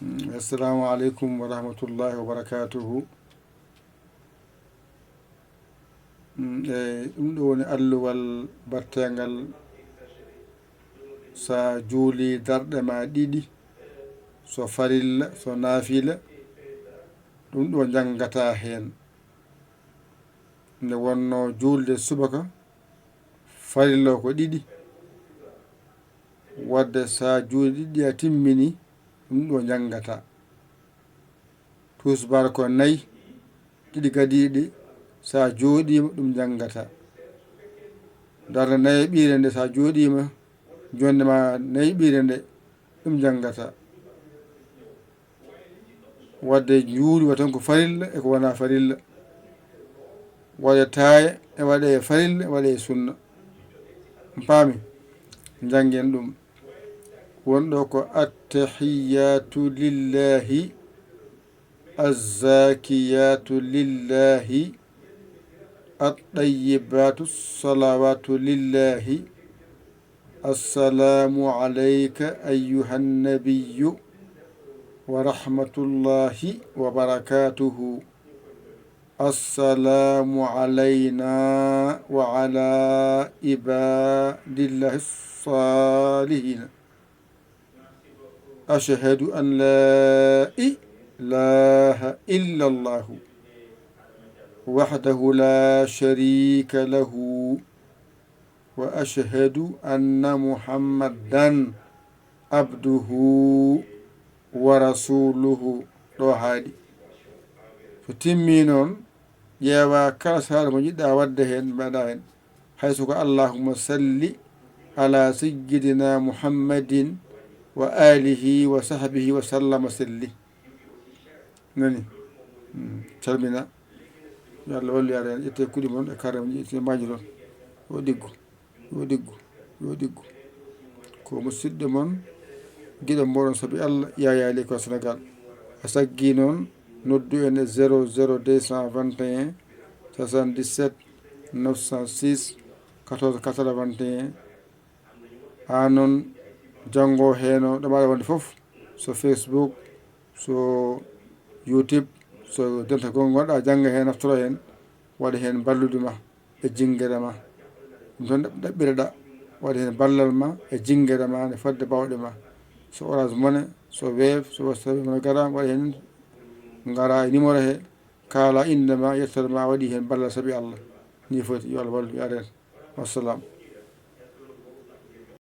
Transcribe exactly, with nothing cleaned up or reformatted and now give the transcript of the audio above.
Assalamu aleykum wa rahmatullahi wa barakatuhu. Mm, e ɗum ɗo woni alluwal batteengal. Sa juuli darɗe ma ɗiɗi, so farilla, so naafila, ɗum ɗo njangata heen. Nde wonno juulde subaka, farilla ko ɗiɗi. Wadde sa juuli ɗiɗi a timmini, ɗum ɗo njangata. Tuusbaar ko nayi, ɗiɗi gadiiɗi, sa jooɗiima ɗum njangata. Darnde nayaɓiire nde sa jooɗiima, jonde ma nayaɓiire nde ɗum njangata. Wadde juuli wa tan ko farilla e ko wona farilla. Waɗe taaya e waɗe farilla, waɗe sunna. On paami? Njanngen ɗum. Wonɗo ko attahiyatu lillahi, azzakiyatu lillahi, attayyibatu salawatu lillahi. Assalamu alayka ayyuhan nabiyyu wa rahmatullahi wa barakatuhu. Assalamu alayna wa ala ibadillahi salihin. Ashhadu an la ilaha illa Allah wahdahu la sharika lahu, wa ashhadu anna Muhammadan abduhu wa rasuluhu. Ɗo haaɗi. So timmi noon, ƴeewa kala saare mo njiɗɗa waɗde heen, mbaɗa heen. Hay so ko allahumma salli ala sayyidina Muhammadin wa alihi wa sahbihi wa sallama salli. Nani? Mm, calmina. Yo Allah wallu yaare en. Ƴette kuɗi mon e kare mon, ƴette maaji ɗon. Yo ɗiggu, yo ɗiggu, yo ɗiggu. Ko musidɗo mon, giɗo moɗon sabi Allah, Yaya Leko Sénégal. A saggi noon, noddu en e zéro zéro deux cent vingt et un, soixante-dix-sept, neuf cent six, quatorze quatre-vingt-un. Haa noon, janngo heeno ɗo mbaɗa wonde fof, so Facebook, so YouTube, so denta gonga gonɗa jannga heen, naftoro heen, waɗa heen mballude ma e jinngere ma. Ɗum tan ɗaɓɓireɗa, waɗa heen ballal ma e jinngere ma nde fodde bawɗe ma. So Orange Money, so Wave, so Western Union, gara waɗa heen, ngara e numéro he, kaala innde ma, yettere ma, a waɗi heen ballal sabi Allah. Ni foti, yo Allah wallu, yo Allah reen. Wassalam.